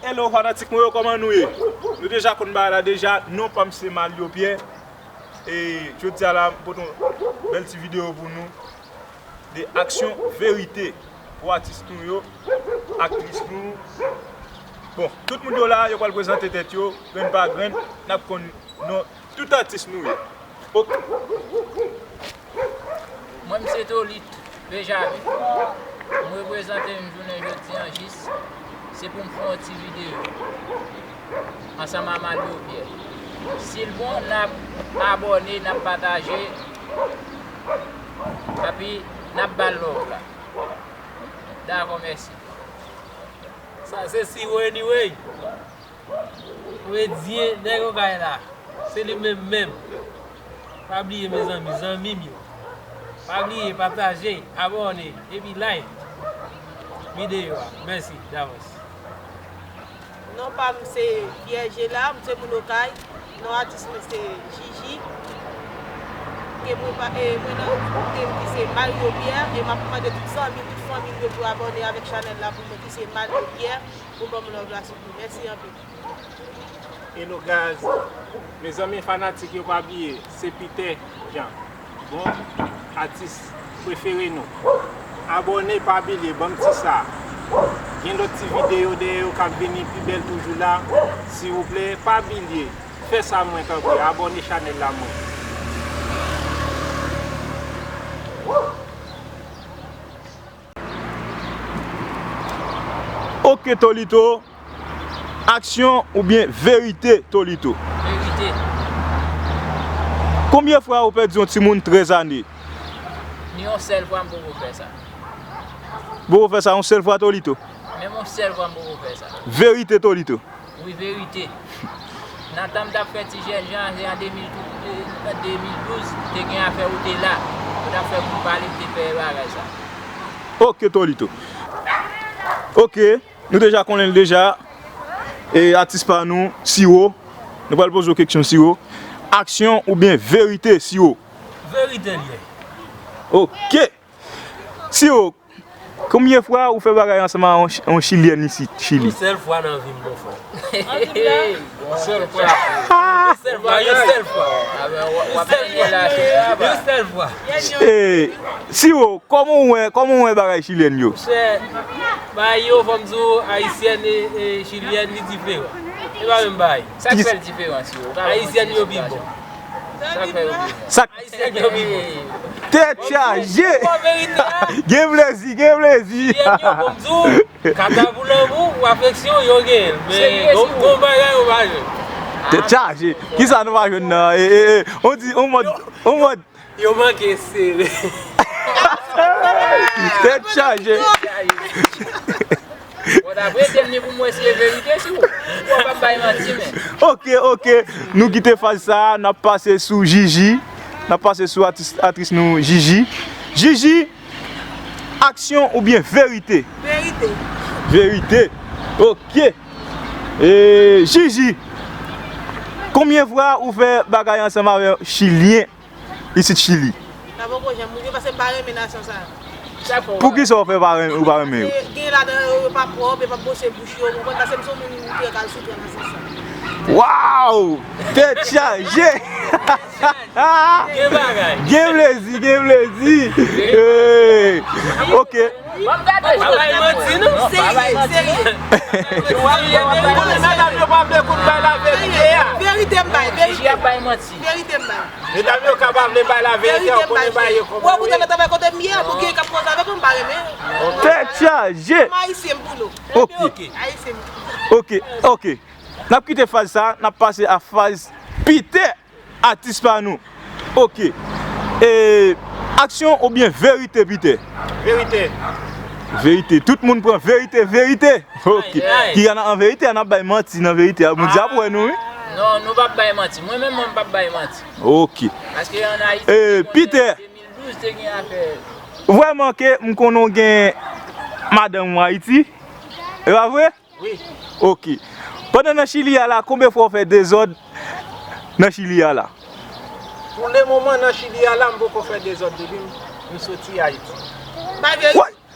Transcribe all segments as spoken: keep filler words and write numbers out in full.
Hello fanatik mwen yo, kòman nou ye? Nou deja konn bagay la deja, non pa m se Mario Pierre. E jodi a la, m pote yon bèl ti videyo pou nou de aksyon verite pou atis nou yo, aktris nou. Bon, tout moun yo la, yo pral prezante tèt yo, grenn pa grenn, n ap konn non tout atis nou yo. Ok. Mwen, m se Tolit Benjamin. M reprezante m jounen jodi an jis. Se pou m fè yon ti videyo ansanm a Mario Pierre. Si l bon, n ap abòne, n ap pataje, epi n ap ba l love la. Dakò, mèsi. Sa se Siwo anyway. Mwen di nèg okay la. Se li menm menm. Pa bliye mezanmi, zanmi m yo. Pa bliye pataje, abòne, epi like videyo a. Mèsi davans. Non pa m se Vierge la, m se moun Okay. Non atis mwen se Jiji. Ke mwen pa e mwen nan kote m ki se Mario Pierre e m ap mande tout zanmi m, tout fanmi m yo pou abòne avèk chanèl la pou mwen ki se Mario Pierre pou ban m love la souple. Mèsi anpil. Hello guys, mezanmi fanatik yo pa bliye se Peter Jean, bon atis prefere nou. Abòne pa bliye banm ti sa. Gen lòt ti videyo dèyè yo k ap vini pi bèl toujou la. Silvouplè pa bliye fè sa mwen kanpe abòne chanèl la mwen. Ok Tolito, aksyon oubyen verite Tolito? Verite. Konbyen fwa ou pèdi yon timoun trèz ane? Ni yon sèl fwa m poko fè sa. Poko fè sa yon sèl fwa Tolito? Menm yon sèl fwa m poko fè sa. Verite Tolito? Wi verite. Nan tan m t ap fè ti jèn jan, se an de mil douz, de mil douz, te gen afè ou te la. Ou t ap fè moun pale, m te fè bagay sa. Ok Tolito. Ok, nou deja konnen l deja. E atis pa nou, Siwo. Nou pral poze w keksyon Siwo. Aksyon oubyen verite Siwo? Verite l ye. Ok. Siwo, konbyen fwa ou fè bagay ansanm a yon chilyèn isit, Chili? Yon sèl fwa nan vi m, mon frè. Yon sèl fwa. Yon sèl fwa, yon sèl fwa. Yon sèl fwa. Yon sèl fwa. Siwo, kòman w wè, kòman w wè bagay chilyèn yo? Monchè, bagay yo, fò m di w, ayisyèn e chilyèn, li diferan. E pa menm bagay. Sa k fè l diferan, Siwo? Ayisyèn yo pi bon. Sa k fè yo pi bon. Tèt chaje! Gen plezi, gen plezi! Kata pou lanmou, ou afeksyon, yo genyen l. Men gon bagay ou pa jwenn. Tèt chaje! Kisa nou pa jwenn nan? E, e, e, on di, on mòd, on mòd. Yo manke sere. Tèt chaje! Bon, dapre te m ni pou m wè si e verite, si w, w ap ap bay manti, men. Ok, ok. Nou kite faz sa a, n ap pase sou Jiji. N ap pase sou atis, atris nou, Jiji. Jiji, aksyon oubyen verite? Verite. Verite. Ok. E, Jiji, konbyen fwa ou fè bagay ansanm avè chilyen? Isit Chili. Sa poko janm rive paske m pa renmen nasyon sa. Poukisa w fè pa renmen, ou pa renmen yo? Paske gen ladan yo, yo pa pwòp, yo p ap bwose bouch yo, ou konprann? Paske m se yon moun ki trè kalsitran nan sans sa. Waw! Tèt chaje! Gen bagay! Gen plezi, gen plezi! Hey! Ok. Pa bay manti non. Serye, serye. Ou konnen madanm yo pa vle kout bay laverite a. Verite m bay, verite. Verite m bay. Medam yo ka pa vle bay laverite a, ou konnen bagay yo kòman yo ye. Ou koute nan travay kote m ye, pou gen k ap koze avèk mwen, m pa renmen. Tèt chaje. M ayisyen m pou nou. Ok. Ayisyen m. Ok, ok. N ap kite faz sa, n ap pase a faz Pitè. Atis pa nou. Ok. E, aksyon oubyen verite, Pitè? Verite. Verite. Tout moun pran verite, verite. Ok. Ki gana an verite, a n ap bay manti nan verite a. Bondye ap wè nou, wi. Non, nou p ap bay manti. Mwen menm, mwen, m p ap bay manti. Ok. Paske an Ayiti, e, Pitè. De mil douz te gen afè. Vrèman ke m konnen w gen madanm ou Ayiti. E pa vre? Wi. Ok. Pandan nan Chili a la, konbyen fwa w fè dezòd nan Chili a la? Pou le moman nan Chili a la, m poko fè dezòd depi m soti Ayiti. Bagay.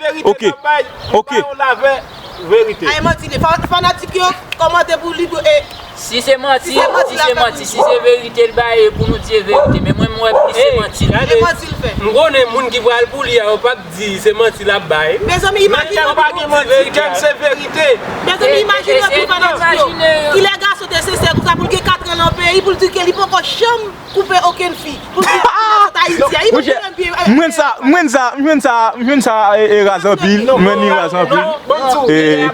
verite, ok, ok. Ba yon lavè verite. Ay, manti li. Fa- Fanatik yo, kòmante pou li. E, si se manti, si se manti, si se manti, si se verite l bay, e pou nou di e verite. Men mwen, mwen wè plis se manti. E manti l fè. M konnen moun ki pral pou li a, yo p ap di se manti l ap bay. Mezanmi, imajine yon pil fanatik yo. Mezanmi, imajine yon pil fanatik yo. Kilè gason te sensè konsa pou l gen katran nan peyi, pou l di ke li poko janm koupe okenn fi. Pou l di, "Ah, sot Ayiti a." Imajine yon pil, eh, mwen sa, mwen sa, mwen sa, mwen sa, e, e raz anpil, mwen li raz anpil.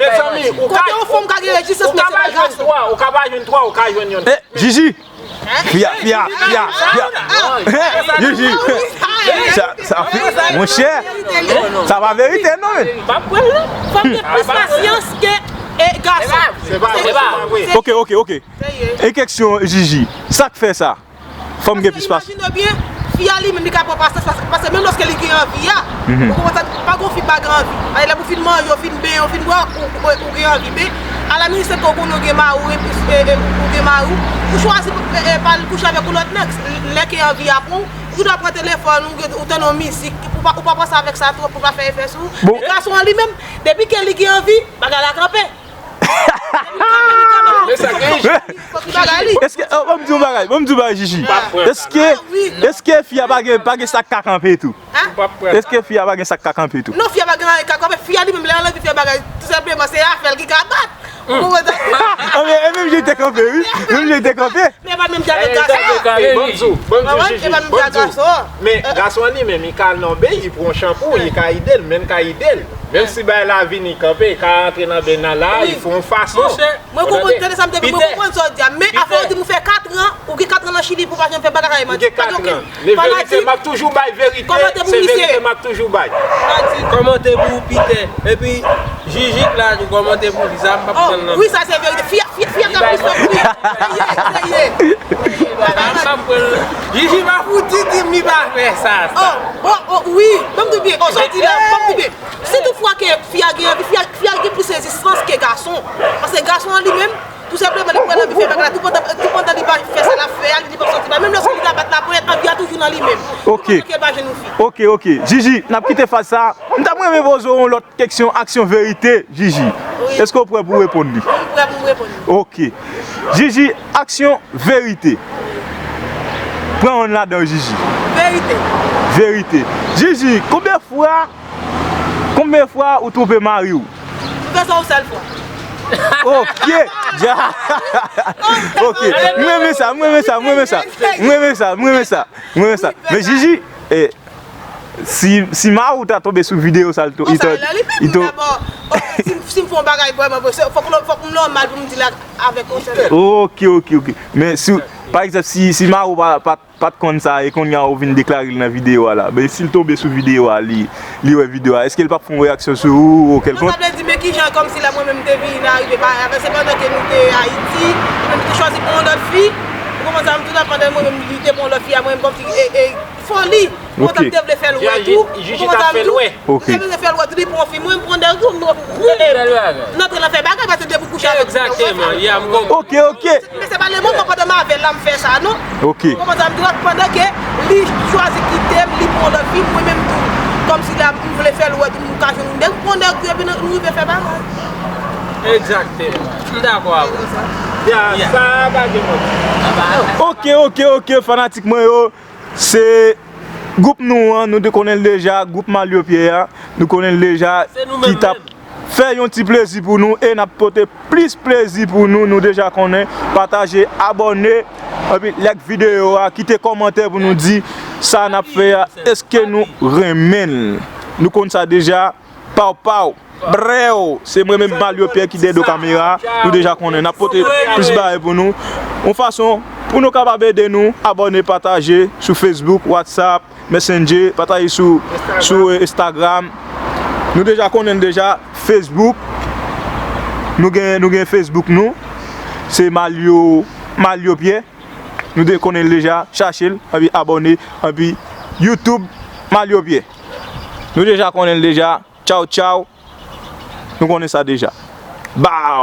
Mezanmi, ou ka, kote yon fanm ka gen rezistans, ou ka pa jwenn twa, ou ka pa jwenn twa, ou ka jwenn yon. Eh, Jiji, Fia, fia, fia, fia. Hein? Jiji. Sa, sa fi, monchè. Sa pa verite, non, men. Fanm gen plis pasyans ke, e, gason. Se pa, se pa vre. Ok, ok, ok. E kesyon, Jiji, sa k fè sa? Fanm gen plis pasyans. Imajine byen, fi a li menm li ka pran pasyans, paske, paske menm lòske li gen anvi a, ou konprann sa, pa gon fi pa gen anvi. Alè, lè pou fin manje, ou fin benyen, ou fin bwè, ou, ou, ou gen anvi. Men, alaminit, se ke ou konnen ou gen mari w, epi, e, e, ou gen mari w, ou chwazi, e, e, pa al kouche avèk yon lòt nèg. Lè ke anvi a pran w, ou gendwa pran telefòn, ou, ou tande yon mizik, ou pa, ou pa panse avèk sa twòp, pou pa fè efè sou ou. Men gason an li menm, depi ke li gen anvi, bagay la kanpe. Èske, oh, ban m di yon bagay, ban m di yon bagay, Jiji. Èske, èske fi a pa gen, pa gen sa k ka kanpe tou? Èske fi a pa gen sa k ka kanpe tou? Non, fi a pa gen anyen k ka kanpe. Fi a li menm, lè l anvi fè bagay, tou senpleman, se afè l ki ka bat. Ou konprann sa? Ah, men, e menm jan l te kanpe, wi. Menm jan l te kanpe. Men pa menm jan avèk gason. Ban m di w, ban m di w, Jiji, ban m di w. Men gason an li menm, li ka al nan ben, li pran yon chanpou, li ka ede l, men l ka ede l. Menm si bagay la vini kanpe, li ka rantre nan ben nan la, li fè yon fason. Mwen konprann, tande sa m te di, mwen konprann sa w di a, men afè w di m ou fè katran, ou gen katran nan Chili pou w pa janm fè bagay, manti. Pa gen okenn. Men verite, m ap toujou bay verite, se verite m ap toujou bay. Kòmante pou Pitè, epi Jiji k la tou, kòmante pou li, sa m p ap pran nan. Wi, sa se verite. Fi a, fi a, fi a ka plis fòk wi. Serye, serye. Jiji pa fouti di m li pa fè sa, sa. Oh, oh, wi, ban m di byen, oh, sa w di la, ban m di byen. Si toutfwa ke fi a gen anvi, fi a, fi a gen plis rezistans ke gason. Paske gason an li menm, tou senpleman, li pral anvi fè bagay la, tou pandan, tou pandan li pa fè sa l ap fè a, li, li pa santi mal. Menm lòske li ka bat laponyèt, anvi a toujou nan li menm. Ok. Tou pandan ke l pa jwenn yon fi. Ok, ok. Jiji, n ap kite faz sa a. M t ap renmen poze w yon lòt kesyon, aksyon verite, Jiji. Wi. Èske w prè pou w reponn li? M prè pou m reponn li. Ok. Jiji, aksyon verite. Pran youn ladan yo, Jiji. Verite. Verite. Jiji, konbyen fwa, konbyen fwa ou twonpe mari w? M fè sa yon sèl fwa. Ok. Ok. M renmen sa, m renmen sa, m renmen sa. M renmen sa, m renmen sa, m renmen sa. Men Jiji, eh, si, si mari w ta tonbe sou videyo sa, li to-, li to-, li to-, si, si m fè yon bagay vrèman, fòk, fòk m nòmal pou m di l avèk yon sèl. Ok, ok, ok. Men si, pa egzanp, si, si mari w pa, pa, pa t konn sa, e kounye a ou vin deklare l nan videyo a la, men si l tonbe sou videyo a, li, li wè videyo a, èske l p ap fè yon reyaksyon sou ou, ou kèlkonk? Sa vle di, men kijan, kòmsi lè mwen menm m te vin arive pa, se pandan ke nou te Ayiti, mwen menm m te chwazi pran yon lòt fi, ou konprann sa, m tou la pandan mwen menm li te pran yon lòt fi a, mwen menm kòmsi, e, e, foli. Ou konprann sa, m te vle fè l wè tou. Ou konprann sa, m di w, m te vle fè l wè tou, li pran fi, mwen, m pran de kou, m, m, m antre nan fè bagay, paske depi w kouche avèk moun nan, ou wè sa. Ok, ok. Men se pa le moman pandan m avè l la, m fè sa, non. Ok. Ou konprann sa, m di w, pandan ke li chwazi kite m, li pran lòt fi, mwen menm tou, kòmsi la, m vle fè l wè tou, m ka jwenn yon nèg, m pran nèg tou, epi nou, nou rive fè bagay. Egzakteman. M dakò avè w. Ya, sa pa gen mòd. Ok, ok, ok, fanatik mwen yo. Se gwoup nou an, nou te konnen l deja, gwoup Malyo Pyè a, nou konnen l deja, ki t ap fè yon ti plezi pou nou e n ap pote plis plezi pou nou, nou deja konnen. Pataje, abòne, epi like videyo a, kite kòmantè pou nou di sa n ap fè a, èske nou renmen l. Nou konn sa deja, paw paw. Brèw, se mwen menm Malyo Pyè ki dèyè do kamera. Nou deja konnen n ap pote plis bagay pou nou. Yon fason pou nou kapab ede nou, abòne, pataje sou Facebook, WhatsApp, Messenger, pataje sou sou Instagram. Nou deja konnen l deja, Facebook. Nou gen nou gen Facebook nou. Se Malyo Malyo Pyè. Nou deja konnen l deja, chache l, epi abòne, epi YouTube Malyo Pyè. Nou deja konnen l deja. Tchaw tchaw. Nou konnen sa deja. Bow!